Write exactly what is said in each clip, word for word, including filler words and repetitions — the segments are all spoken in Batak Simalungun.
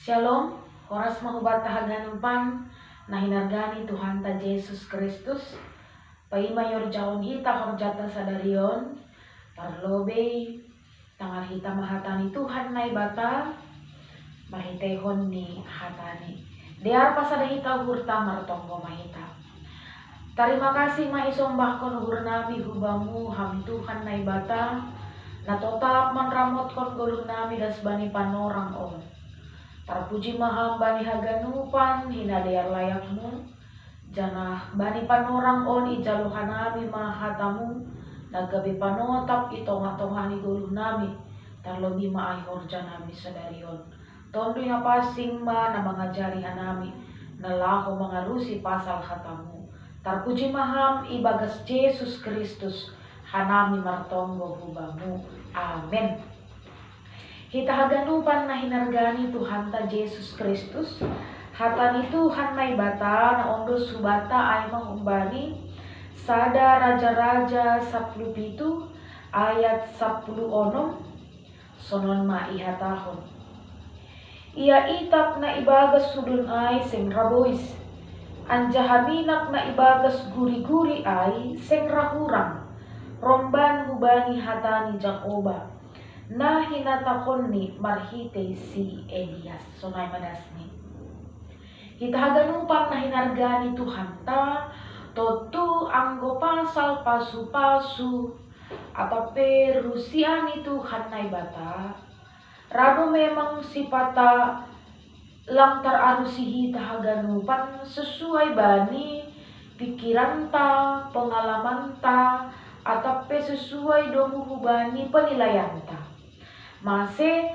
Shalom, horas ma hubatta haganupan na hinarga ni Tuhanta Jesus Kristus. Paima yorjaon hita horjata sadarion, parlobei tangar hita ma hata ni Tuhan Naibata, marhiteihon ni hatani. Dear pasada hita uhurta, martonggo ma hita. Tarima kasih ma isombahkon uhurnami hu Bamu, Ham Tuhan Naibata, na totap manramotkon goluhnami das bani panorang on. Tarpuji ma Ham bani haganupan hinadear layakMu, janah bani panorang on ijalo hanami ma hataMu, na gabe panotap i tongah-tongah ni goluhnami, tarlobih ma ai horjanami sadarion. Tonduy Napansing ma na mangajari hanami, na laho mangalusi pasal hataMu. Tarpuji ma Ham ibagas Jesus Kristus, hanami martonggo hu Bamu. Amen. Hita haganupan na hinarga ni Tuhanta Jesus Kristus, hata ni Tuhan Naibata na ondos hubata ai ma humbani sada Raja-raja sapuluh pitu ayat sapuluh onom, sonon ma ihatahon: Ia itap na ibagas sudon ai seng ra bois, anjaha minak na ibagas guri-guri ai seng ra hurang, romban hubani hata ni Jakoba, na hinatahonni marhitei si Elias. Sonai ma dasni. Hita haganupan na hinarga ni Tuhanta, tontu anggo pasal pasu-pasu atap pe rusia ni Tuhan Naibata, ra do memang sipata lang taralusi hita haganupan sesuai bani pikiranta, pengalamanta, atap pe sesuai domu hubani penilaianta. Mase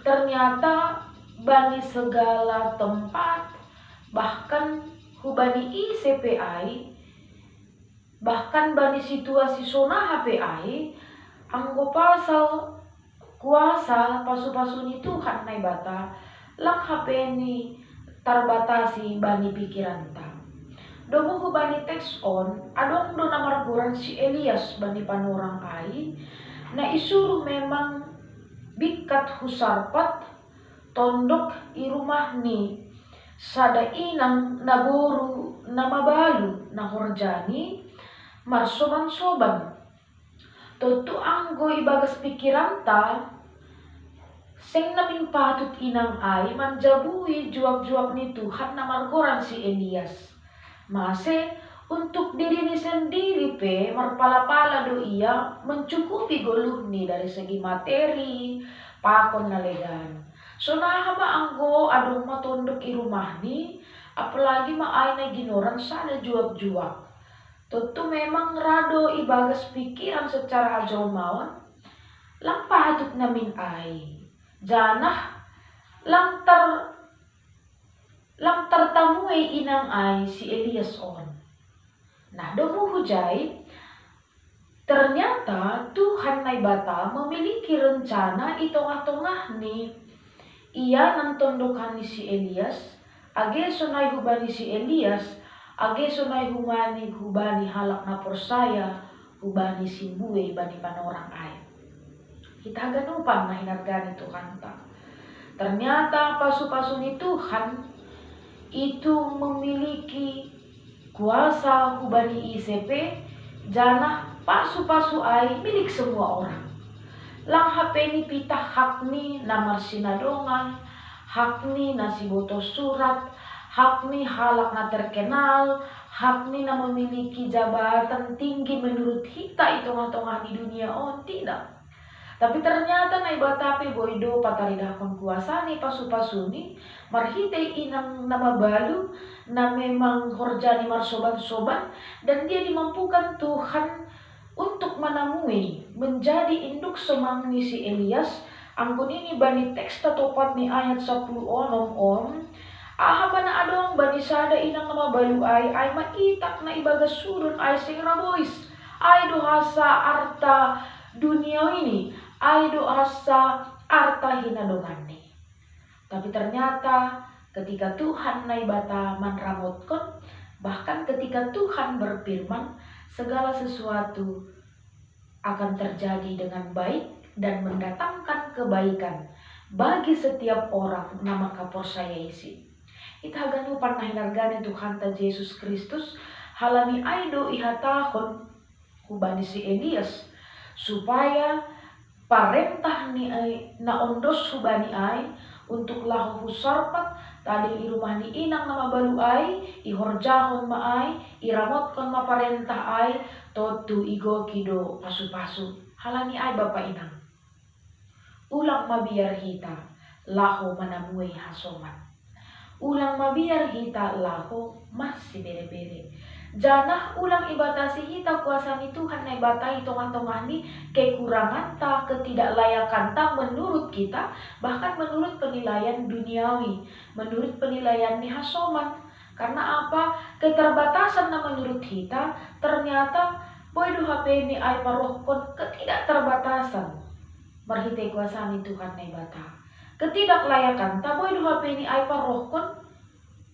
ternyata bani segala tempat, bahkan hubani ise pe ai, bahkan bani situasi sonaha pe ai, anggo pasal kuasa pasu-pasu ni Tuhan Naibata, lang hape ni tarbatasi bani pikiranta. Domu hubani teks on, adong do na margoran si Elias bani panorang ai, na isuruh memang bingkat hu Sarpat, tondok i rumah ni sada inang naboru na mabalu na horjani marsoban-soban. Tontu anggo ibagas pikiranta, seng namin patut inang ai manjabui juak-juak ni Tuhan na margoran si Elias. Mase, untuk dirini sendiri pe marpala-pala do ia mencukupi goluhni dari segi materi pakon na legan. Sonaha ma anggo adong ma tondok i rumahni, apalagi ma ai na ginoran sada juak-juak. Tontu memang ra do ibagas pikiran secara hajomaon, lang patut namin ai, janah lang tar lang tartamue inang ai si Elias on. Nah, domu hujai, ternyata Tuhan Naibata memiliki rencana i tongah-tongah ni ia nang tondokan ni si Elias, age sonai hubani si Elias, age sonai hubani hubani halak na porsaya hubani simbue bani panorang ai. Hita haganupan na hinarga ni Tuhanta. Ternyata pasu-pasu ni Tuhan itu memiliki kuasa hubani ise pe, janah pasu-pasu ai milik semua orang. Lang hape ni pitah hakni na marsinadongan, hakni na sibotoh surat, hakni halak na terkenal, hakni na memiliki jabatan tinggi menurut hita i tongah-tongah ni dunia on, tidak. Tapi ternyata Naibata pe boi do pataridahkon kuasa ni pasu-pasuni marhitei inang na mabalu, na memang horjani marsoban-soban, dan dia dimampukan Tuhan untuk manamui menjadi induk somang ni si Elias. Anggo nini bani teks tatopat ni ayat sapuluh onom on, aha ma na adong bani sada inang na mabalu ai, ai ma itap na ibagas sudon ai seng ra bois, ai do hasa arta dunia ini, ai do hasa arta hinadonganni. Tapi ternyata ketika Tuhan Naibata manramotkon, bahkan ketika Tuhan berfirman, segala sesuatu akan terjadi dengan baik dan mendatangkan kebaikan bagi setiap orang na mangkaporsayai si. Ita haganupan na hinargani Tuhanta Jesus Kristus, halani ai do ihatahon hubani si Elias, supaya parentah ni ai na ondos hubani ai, untuk laho hu Sarpat, tading i rumah ni inang na mabalu ai, ihorjahon ma ai, iramotkon ma parentah ai, tontu igoki do pasupasu. Halani ai bapa inang, ulang mabiar hita laho manamuei hasoman. Ulang mabiar hita laho marsiberebere. Janah ulang ibatasi hita kuasa ni Tuhan Naibata i tongah-tongah ni kekuranganta, ketidaklayakanta menurut kita, bahkan menurut penilaian duniawi, menurut penilaian ni hasoman. Karena apa? Keterbatasan na menurut hita, ternyata boi do hape ni ai parohkon ketidakterbatasan marhitei kuasa ni Tuhan Naibata. Ketidaklayakanta boi do hape ni ai parohkon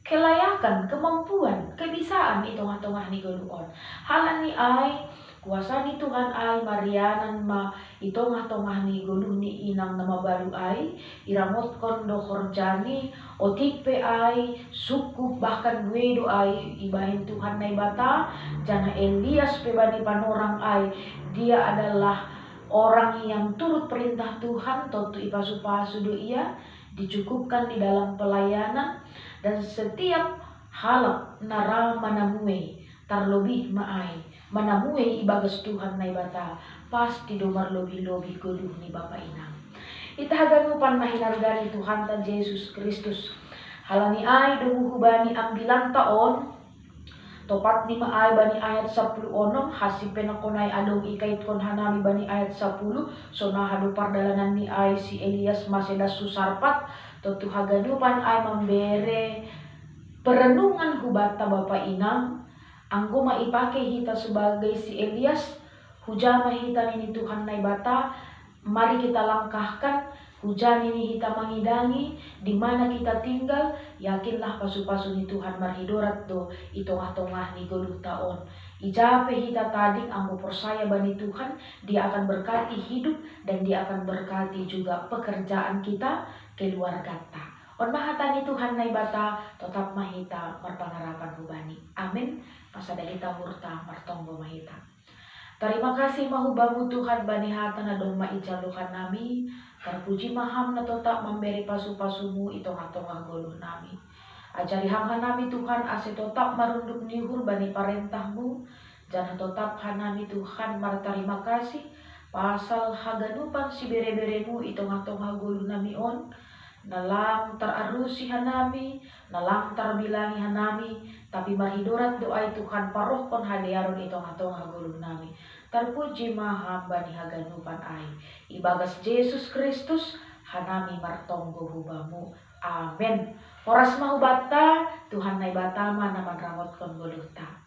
kelayakan, kemampuan, kebisaan i tongah-tongah ni goluh on. Halani ai, kuasa ni Tuhan ai marianan ma i tongah-tongah ni goluh ni inang na mabalu ai, iramotkon do horjani, otik pe ai, sungkup bahkan buei do ai ibahen Tuhan Naibata. Janah Elias pe bani panorang ai, dia adalah orang yang turut perintah Tuhan, tontu ipasu-pasu do ia, dicukupkan di dalam pelayanan, dan setiap halak na ra manamuei, tarlobih ma ai manamuei ibagas Tuhan Naibata, pasti do marlobih-lobih goluh ni bapa inang. Ita haganupan na hinargani Tuhanta Jesus Kristus, halani ai domu hubani ambilanta on, topatni ma ai bani ayat sapuluh onom, hasip pe nangkon ai adong ikaitkon hanami bani ayat sapuluh, sonaha do pardalanan ni ai si Elias mase das hu Sarpat. Tontu haganupan ai mambere perenungan hubanta bapa inang, anggo ma ipake hita sebagai si Elias, huja ma hita nini Tuhan Naibata, mari kita langkahkan, huja nini hita mangidangi, di mana kita tinggal, yakinlah pasu-pasu ni Tuhan marhidorat do i tongah-tongah ni goluhta on. Ija pe hita tading anggo porsaya bani Tuhan, Dia akan berkati hidup dan Dia akan berkati juga pekerjaan kita, keluargata. On ma hata ni Tuhan Naibata, totap ma hita marpangarapan hu Bani. Amin. Pasada hita uhurta, martonggo ma hita. Tarima kasih ma hu Bamu Tuhan bani hata na domma ijalo hanami, tarpuji ma Ham na totap mambere pasu-pasumu i tongah-tongah goluh nami. Ajari Ham hanami Tuhan ase totap marunduk ni uhur bani parentahmu, janah totap hanami Tuhan martarima kasih pasal haganupan sibere-beremu i tongah-tongah goluh nami on, na lang tararusi hanami, na lang tarbilangi hanami, tapi marhidorat do ai Tuhan parohkon hadearon i tongah-tongah goluh nami. Tarpuji ma Ham bani haganupan ai. Ibagas Jesus Kristus hanami martonggo hu Bamu. Amen. Horas ma hubanta, Tuhan Naibata ma na manramotkon goluhta.